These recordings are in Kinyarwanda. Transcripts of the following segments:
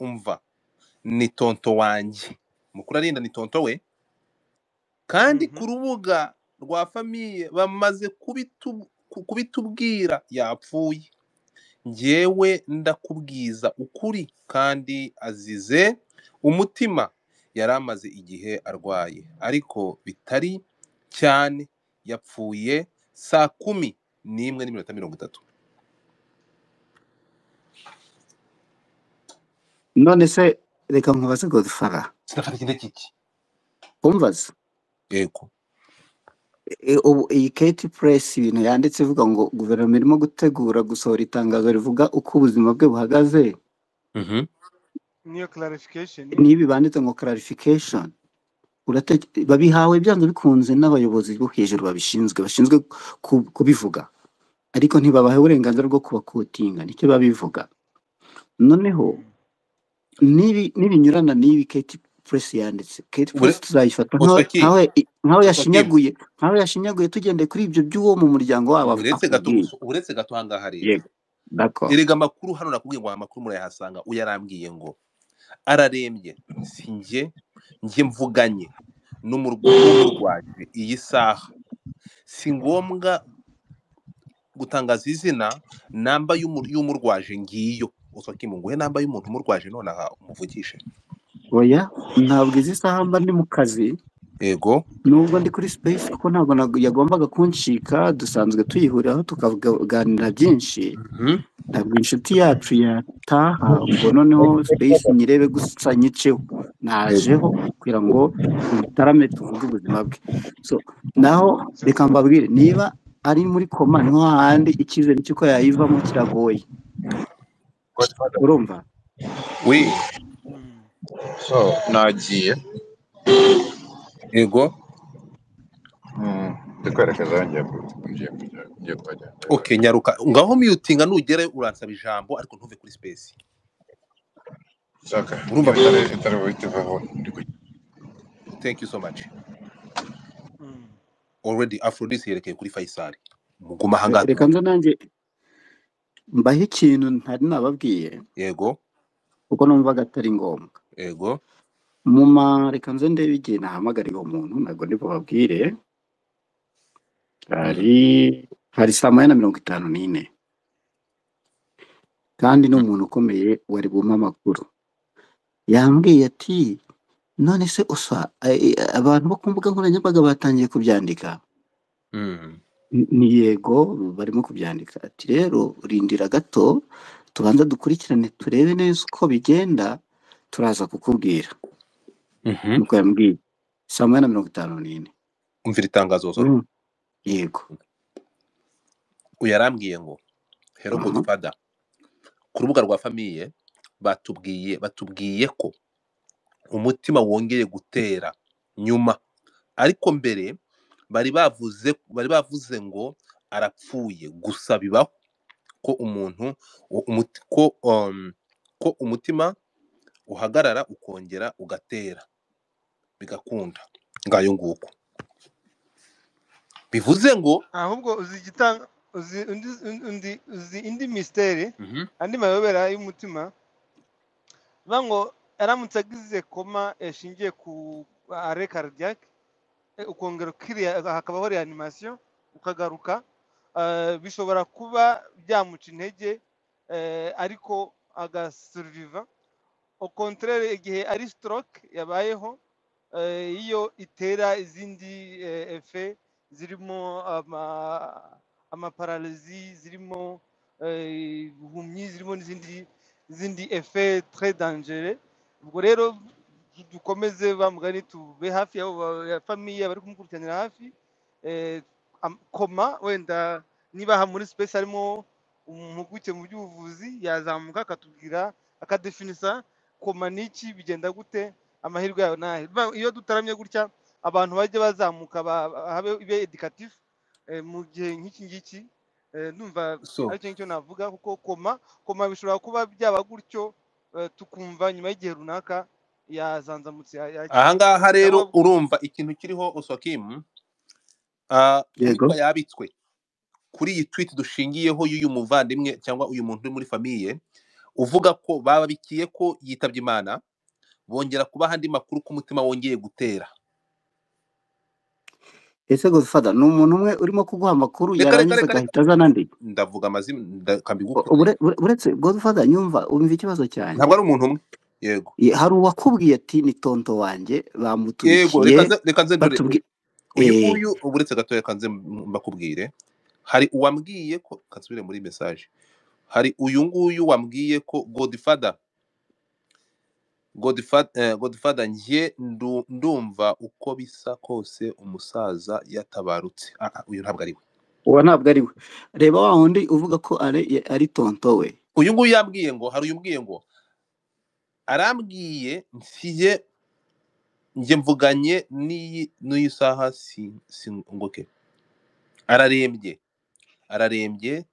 Umva, ni tonto wanjye Mukurarinda, ni tonto we. Kandi ku rubuga rwa famille bamaze kubitubwira yapfuye. Njyewe ndakubwiza ukuri, kandi azize umutima. Yari amaze igihe arwaye ariko bitari cyane. Yapfuye saa 11:30. None se reka nkubaze Godfather, Sinafata ikindi kiki. Umbaza. Yego. Ubu iyi Kate Press ibintu yanditse ivuga ngo guverinoma irimo gutegura gusohora itangazo rivuga uko ubuzima bwe buhagaze. Niyo clarification. N'ibi banditse ngo clarification, babihawe byanze bikunze n'abayobozi bo hejuru babishinzwe, bashinzwe kubivuga, ariko ntibabahe uburenganzira bwo kubakotinga, nicyo babivuga. Noneho nibinyurana n'ibi Kate Press yanditse, Kate Press tuzayifata Oswakim, nkaho Oswakim, yashinyaguye, nkaho yashinyaguye tugendeye kuri ibyo by'uwo mu muryango wabo uretse gato, akubwiye. uretse gato ahangaha rero. Yego, d'accord. Erega amakuru hano nakubwiye ngo aya makuru murayahasanga. Uyarambwiye ngo ararembye, si njye mvuganye n'umurwaje iyi saha. Si ngombwa gutangaza izina, namba y'umurwaje ngiyo. Oswakim, nguhe namba y'umuntu umurwaje nonaha umuvugishe. Oya, ntabwo izi saha mba ndi mu kazi. Yego. Nubwo ndi kuri space, kuko ntabwo yagombaga kuncika, dusanzwe tuyihuriraho tukaganira byinshi. Ntabwo inshuti yacu yataha ngo noneho space nyirebe gusa nyiceho. Najeho kugira ngo mutarame tuvuge ubuzima bwe. So naho reka mbabwire, niba ari muri koma niho hahandi icyizere cy'uko yayivamo kiragoye. Urumva? Oui. So nagiye. Yego. Ndi kwerekeza ngiye kuhagera. Okay, nyaruka ngaho mutinga nugere uransaba ijambo ariko ntuve kuri space. Okay. Urumva? Itari buhite ivaho, ndi kujya. Thank you so much. Already Aphrodis yerekeye kuri Faisal. Muguma ahangaha. Reka nze nanjye mbahe ikintu ntari nababwiye. Yego. Kuko numvaga atari ngombwa. Yego. Muma reka nze ndebe igihe nahamagariye uwo muntu, ntabwo ndi bubabwire. Hari 1:54. Kandi ni umuntu ukomeye wari bumpe amakuru. Yambwiye ati none se usa abantu bo ku mbuga nkoranyambaga batangiye kubyandika. Ni yego barimo kubyandika. Ati rero rindira gato tubanza dukurikirane turebe neza uko bigenda, turaza kukubwira. Nuko yambwiye 1:54. Umvira itangazo zo. Yego. Uyarambwiye ngo Hello Godfather, ku rubuga rwa famille batubwiye ko umutima wongeye gutera nyuma, ariko mbere bari bavuze ngo arapfuye. Gusa bibaho ko umuntu ko umutima uhagarara ukongera ugatera bigakunda. Ngayo nguko bivuze ngo ahubwo uzi indi mystère, andi mayobera y'umutima. Bango aramutse agize koma yashingiye ku arrêt cardiaque, ukongera ukiriya hakabaho reanimation ukagaruka, bishobora kuba byamuca intege, ariko agasurviva. Au contraire igihe ari stroke yabayeho, iyo itera izindi effet zirimo amaparalysie, zirimo ubuhumyi, zirimo n'izindi effet très dangereux. Ubwo rero dukomeze bamugani tube hafi ya famille bari kumukurikiranira hafi. Koma wenda niba aha muri space harimo umpuguke mu by'ubuvuzi yazamuka akatubwira akadefinisa koma niki, bigenda gute, amahirwe yayo nahe. Iyo dutaramye gutya abantu bajye bazamuka habe ibe educatif mu gihe nk'iki ngiki. Ndumva aricyo ngicyo navuga, kuko koma bishobora kuba byaba gutyo, tukumva nyuma y'igihe runaka yazanzamutse. Aha ngaha rero urumva ikintu kiriho Oswakim, yabitswe kuri iyi tweet dushingiyeho y'uyu muvandimwe cyangwa uyu muntu uri muri famille. Uvuga ko bababikiye ko yitabye Imana, bongera kubaha andi makuru ko umutima wongeye gutera. Ese Godfather ni umuntu umwe urimo kuguha amakuru Reka reka yarangiza reka reka, agahita azana andi? Ndavuga amazina ndakambigukorera. Uretse Godfather, nyumva umva ikibazo cyanjye. Ntabwo ari umuntu umwe. Yego. Hari uwakubwiye ati ni tonto wanjye Yego, reka bamuturikiye nze reka nze ndore batubwi uyu eh nguyu, uretse gato reka nze mbakubwire. Hari uwambwiye ko kansubire muri message. Hari uyu nguyu wambwiye ko Godfather Godfather njye ndumva uko bisa kose umusaza yatabarutse. Uyu ntabwo ari we. Uwo ntabwo ari we. Reba wa wundi uvuga ko ari tonto we. Uyu nguyu yambwiye ngo hari uyu umbwiye ngo arambwiye nsiye njye mvuganye n'iyi n'iyi saha si ngoke ararembye ararembye,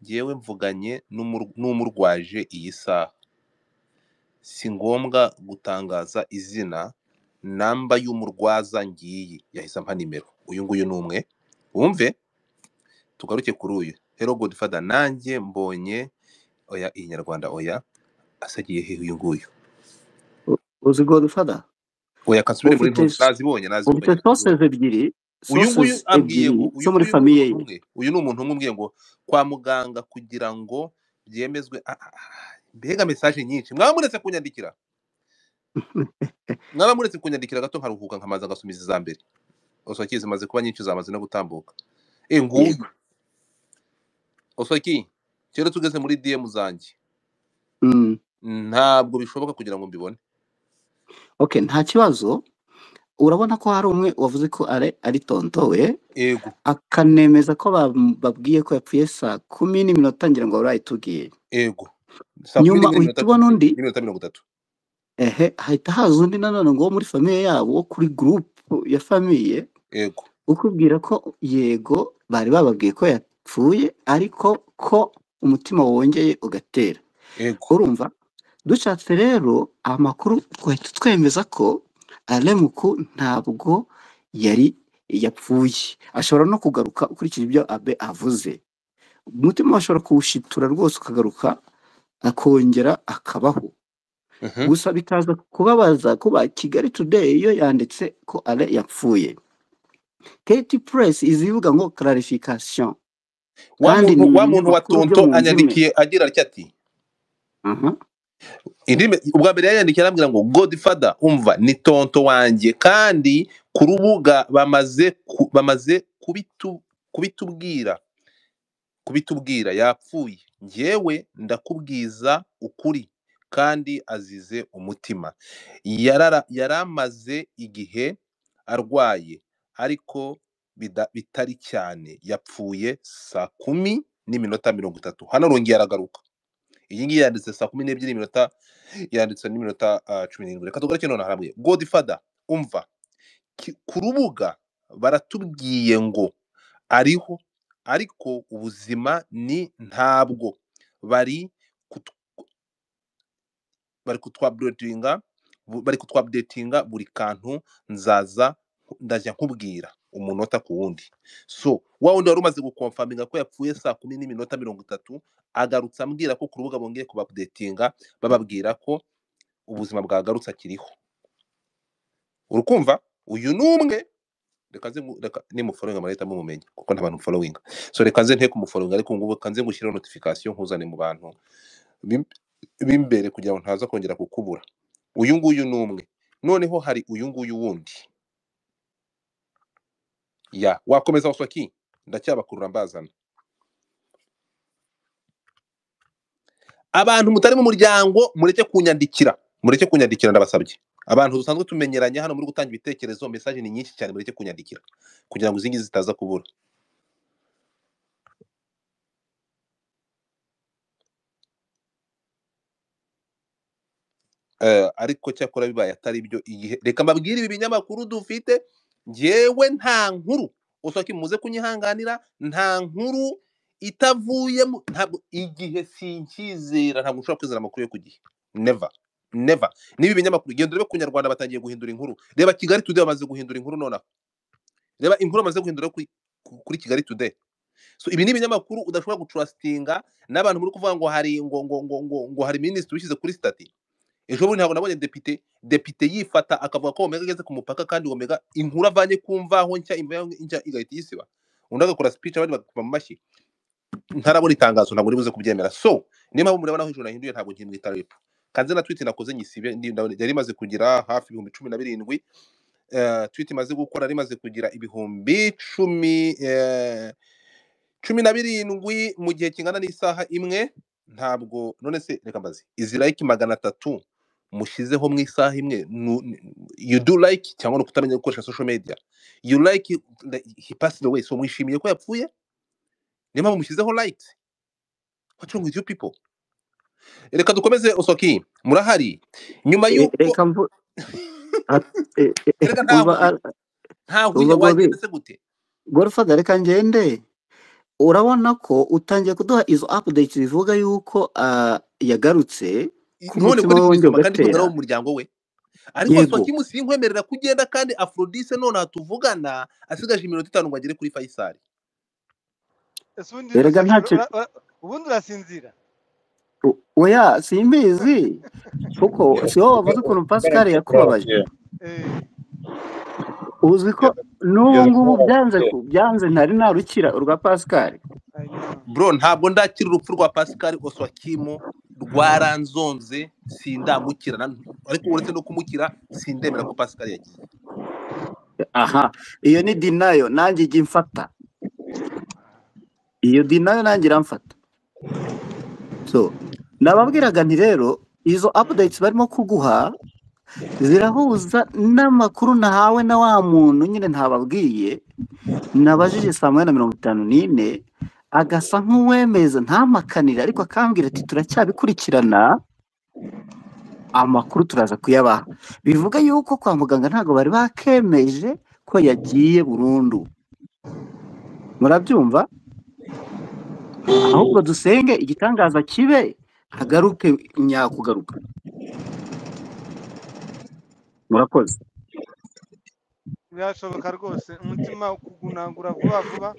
njyewe mvuganye n'umurwaje iyi saha, si ngombwa gutangaza izina, namba y'umurwaza ngiyi, yahise ampa nimero. Uyu nguyu ni umwe. Wumve tugaruke kuri uyu. Hello Godfather, nanjye mbonye oya inyarwanda oya asagiye hehe uyu nguyu? Uzi Godfather, Oya kansubire muri ufite ntuzi, nazibonye ufite nazibonye. sources ebyiri, Uyu nguyu sources ambwiye ebyiri ngo uyu zo muri nguyu ni famiye umuntu ye. umwe, uyu ni umuntu umwe umbwiye ngo kwa muganga kugira ngo byemezwe. Mbega message nyinshi, mwaba muretse kunyandikira, mwaba muretse kunyandikira gato nkaruhuka nkamaza ngasumiza iza mbere. Osoki zimaze kuba nyinshi, zamaze no gutambuka. Nguyu Yego. Osoki, kera tugeze muri DM zanjye ntabwo bishoboka kugira ngo mbibone. Okay, nta kibazo. Urabona ko hari umwe wavuze ko ari tonto we, Yego. akanemeza ko babwiye ko yapfuye saa 10 n'iminota, ngira ngo barayitubwiye. Yego, saa kumi Nyuma n'imwe uhita n'iminota ubona undi, n'iminota 30. ehe, hahita haza undi nanone ngo wo muri famiye yabo, wo kuri groupe ya famiye, Yego. ukubwira ko yego bari bababwiye ko yapfuye ariko ko umutima wongeye ugatera. Yego. Urumva, dushatse rero amakuru twahita twemeza ko Alemuku ntabwo yari yapfuye, ashobora no kugaruka ukurikije ibyo Abe avuze. Umutima ashobora kuwushitura rwose ukagaruka akongera akabaho. Gusa bikaza kubabaza kuba Kigali Today yo yanditse ko Ale yapfuye, KT Press izivuga ngo clarification, Wa kandi muntu ni wa muntu wa ibinyamakuru byo tonto mu nzu imwe. anyandikiye agira atya ati Aha. indimi ubwa mbere yayandikiye arambwira ngo Godfather umva ni tonto wanjye, kandi ku rubuga bamaze kubitubwira yapfuye, njyewe ndakubwiza ukuri kandi azize umutima. Yaramaze igihe arwaye ariko bitari cyane, yapfuye saa 10:30. Hano arongeye aragaruka. Iyi ngiyi yanditse saa 12 n'iminota, yanditse n'iminota 17. Reka tugaruke none hamwe. Godfather umva, ku rubuga baratubwiye ngo ariho ariko ubuzima ni ntabwo, bari bari kutwabdetinga, bari kutwabdetinga buri kantu, nzaza ndajya nkubwira umunota ku wundi. So wa wundi wari umaze gukonfaminga ko yapfuye saa 10:30 agarutse ambwira ko ku rubuga bongeye kubabdetinga bababwira ko ubuzima bwagarutse akiriho. Urukumva uyu ni umwe. Reka nze reka nimufollowinga murahita mumumenya kuko nta bantu mfollowinga. So reka nze nteke umufollowinga, ariko ngubu kanze ngushyiraho notification nkuzane mu bantu b'imbere kugira ngo ntaza kongera kukubura. Uyu nguyu ni umwe. Noneho hari uyu nguyu wundi. Ya wakomeza Osoki, ndacyabakurura mbazana. Abantu mutari mu muryango mureke kunyandikira, mureke kunyandikira ndabasabye. Abantu dusanzwe tumenyeranye hano muri gutanga ibitekerezo, message ni nyinshi cyane, mureke kunyandikira kugira ngo izi ngizi zitaza kubura. Ariko cyakora bibaye atari byo igihe, reka mbabwire ibi binyamakuru dufite, njyewe nta nkuru Osoki muze kunyihanganira, nta nkuru itavuyemo, ntabwo igihe sinkizera, ntabwo ushobora kwizera amakuru yo ku gihe. Never never. Niba ibinyamakuru genda urebe ku Nyarwanda batangiye guhindura inkuru, reba Kigali Today bamaze guhindura inkuru nonaha, reba inkuru bamaze guhindura kuri Kigali Today. So ibi ni ibinyamakuru udashobora gutrustinga n'abantu muri kuvuga ngo hari ngo ngo ngo ngo, ngo hari minisitiri wishyize kuri stati. Ejo bundi ntabwo nabonye depite yifata akavuga ko Omega ageze ku mupaka, kandi Omega inkuru avanye ku mvaho nshya, imvaho nshya igahita iyisiba, undi agakora speech abandi bagakoma mu mashyi. Ntarabona itangazo ntabwo ribuze kubyemera. So niyo mpamvu murabona aho ijoro nahinduye, ntabwo nkimwita rep kanze na tweet nakoze nyisibe, yari imaze kugira hafi 17,000. Tweet imaze gukora rimaze kugira 10,000, 17 mu gihe kingana n'isaha imwe. Ntabwo none se reka mbaze, izi like 300 mushyizeho mu isaha imwe, you do like cyangwa ni ukutamenya gukoresha social media? You like he passed away, so mwishimiye ko yapfuye, niyo mpamvu mushyizeho like. What's wrong with you people? Reka dukomeze. Osoki murahari nyuma yuko Reka mvu reka umva ntahuye ntahuye umva Gobi, wagenda se gute? Godfather, reka ngende. Urabona ko utangiye kuduha izo updates zivuga yuko yagarutse, ko None umutima ko we ndi wongeye kubisoma kandi ndumva ugatera. wo mu muryango we, ariko Yego, Sokimu sinkwemerera kugenda, kandi Aphrodise none tuvugana asigaje iminota 5 ngo agere kuri Faisal. Ese ubundi erega Osaki ntacyo. Ubundi urasinzira? Oya, simbizi kuko si wowe wavuze ukuntu Pascal yakubabaje. Eh, Uzi ko n'ubu Ugeze ngubu kuba byanze byanze ntari narukira urwa Pascal. I know. Bro, ntabwo ndakira urupfu rwa Pascal Oswakimu, rwaranzonze sindamukira, ariko uretse no kumukira sindemera ko Pascal yagiye. Aha, iyo ni dinayo nanjye ijya imfata, iyo dinayo nanjye iramfata. So nababwiraga nti rero izo updates barimo kuguha zirahuza n'amakuru nahawe na wa muntu nyine ntababwiye, nabajije 1:54, agasa nk'uwemeza ntamakanire, ariko akambwira ati turacyabikurikirana, amakuru turaza kuyabaha. Bivuga yuko kwa muganga ntabwo bari bakemeje ko yagiye burundu. Murabyumva? Ahubwo dusenge igitangaza kibe, agaruke nyakugaruka. Murakoze. Birashoboka rwose, umutima ukugunagura vuba vuba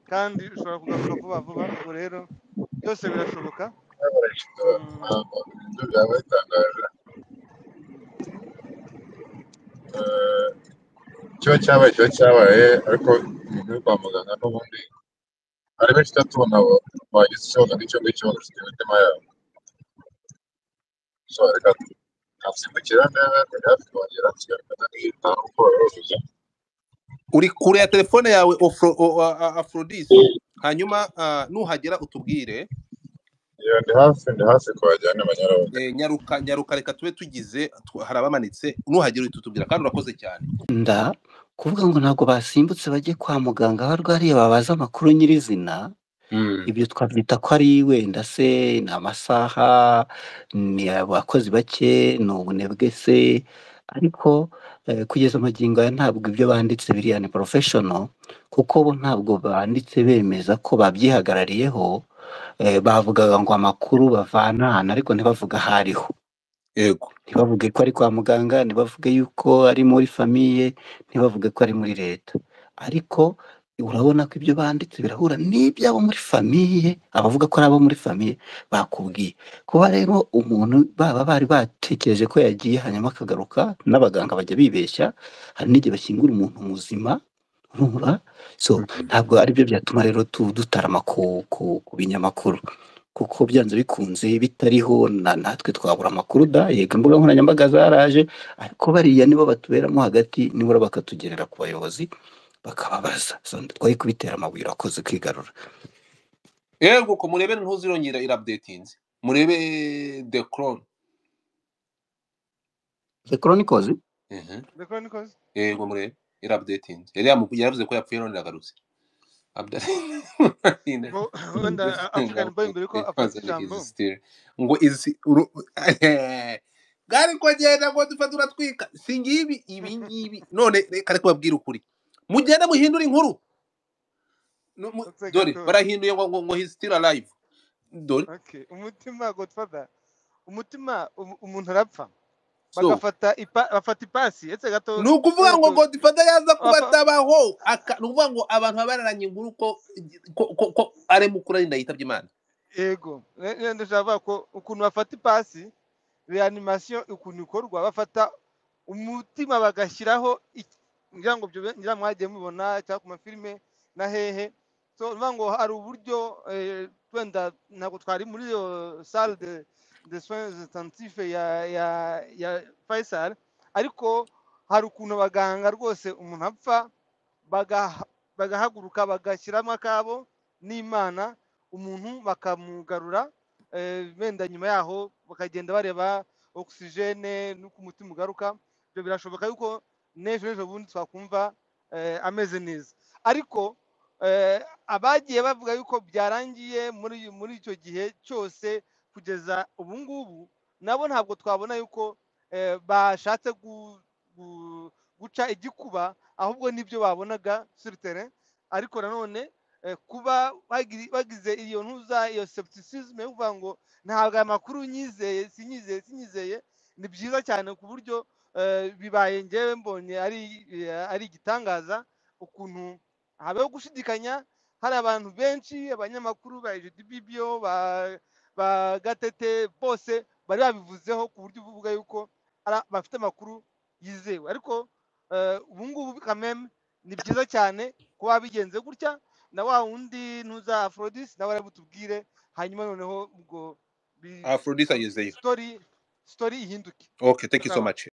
kandi ushobora kugaruka vuba vuba. Ubwo rero byose birashoboka. Ibyo byaba bitangaje. Kiba cyabaye, kiba cyabaye, ariko umuntu uri kwa muganga n'ubundi hari benshi tuba tubona bagize ikibazo nk'icyo ngicyo bagafite imitima yabo. So reka nasimbukira ndebe ndi hafi kongera nsigaye nkitaho uko babivuze. Uri kure ya telefone yawe Aphrodise, hanyuma nuhagera utubwire. Iyo ndi hafi, ndi hafi kuhagera n'abanyarwanda. Nyaruka nyaruka, reka tube tugize hari abamanitse, nuhagera uhita utubwira kandi urakoze cyane. Nda kuvuga ngo ntabwo basimbutse bajye kwa muganga aho arwariye babaze amakuru nyirizina, ibyo twabyita ko ari wenda se ni amasaha, ni abakozi bake, ni ubunebwe se, ariko kugeza magingo aya ntabwo ibyo banditse biriya ni professional, kuko bo ntabwo banditse bemeza ko babyihagarariyeho. Bavugaga ngo amakuru bavana ahantu, ariko ntibavuga aho ariho. Yego. Ntibavuge ko ari kwa muganga, ntibavuge yuko ari muri famiye, ntibavuge ko ari muri leta. Ariko urabona ko ibyo banditse birahura n'iby'abo muri famiye, abavuga ko ari abo muri famiye bakubwiye. Kuba rero umuntu baba bari batekereje ko yagiye hanyuma akagaruka, n'abaganga bajya bibeshya, hari n'igihe bashyingura umuntu muzima, urumva? So ntabwo ari byo byatuma rero dutarama ku binyamakuru, kuko byanze bikunze bitariho natwe twabura amakuru da. Yego imbuga nkoranyambaga zaraje, ariko bariya nibo batuberamo hagati, nibura bakatugerera ku bayobozi bakababaza. So twari kubitera amabuye. Urakoze kwigarura. Yego, ko murebe ntuzirongera iraupdatinze, murebe The Crown. The Chronicles. The Chronicles. Yego, murebe iraupdatinze, yari yaravuze ko yapfuye none iragarutse. Ngo wenda African Boy mbere yuko afata ijambo, ngo izi bwari kugenda ngo dufate uratwika, si ngibi ibi ngibi. None reka reka babwire ukuri, mugende muhindure inkuru. Uretse Dore gato. barahinduye ngo ngo ngo he's still alive. Dore Okay, umutima Godfather, umutima umuntu arapfa. So Bagafata bafata ipasi etse gato. Ni ukuvuga ngo gato Godfather yaza kuba atabaho, ni ukuvuga ngo abantu baba bararanye inkuru ko ari mukuru arinda yitabye Imana. Yego, ndashaka kuvuga ko ukuntu bafata ipasi, reanimation ukuntu ikorwa, bafata umutima bagashyiraho, ngira ngo ibyo ngira mwagiye mubibona cyangwa ku mafilime na hehe. So uvuga ngo hari uburyo, wenda ntabwo twari muri iyo salle de soins intensifs ya Faisal, ariko hari ukuntu abaganga rwose umuntu apfa bagahaguruka bagashyiramo akabo n'Imana, umuntu bakamugarura, wenda nyuma yaho bakagenda bareba oxygène n'uko umutima ugaruka. Ibyo birashoboka yuko n'ejo n'ejo bundi twakumva ameze neza. Ariko abagiye bavuga yuko byarangiye muri icyo gihe cyose kugeza ubu ngubu, nabo ntabwo twabona yuko bashatse guca igikuba, ahubwo nibyo babonaga sur terrain. Ariko nanone kuba bagize iyo ntuza, iyo scepticisme yo kuvuga ngo ntabwo aya makuru nyizeye, sinyizeye, sinyizeye, ni byiza cyane ku buryo bibaye. Njyewe mbonye ari igitangaza ukuntu habaho gushidikanya. Hari abantu benshi, abanyamakuru ba BBO, ba Gatete, bose bari babivuzeho ku buryo uvuga yuko bafite amakuru yizewe. Ariko ubu ngubu kameme ni byiza cyane kuba bigenze gutya, na wa wundi ntuza Aphrodis nawe arabutubwire, hanyuma noneho ubwo Aphrodis agezeyo. Story ihinduke. Okay, thank you so Sawa. much.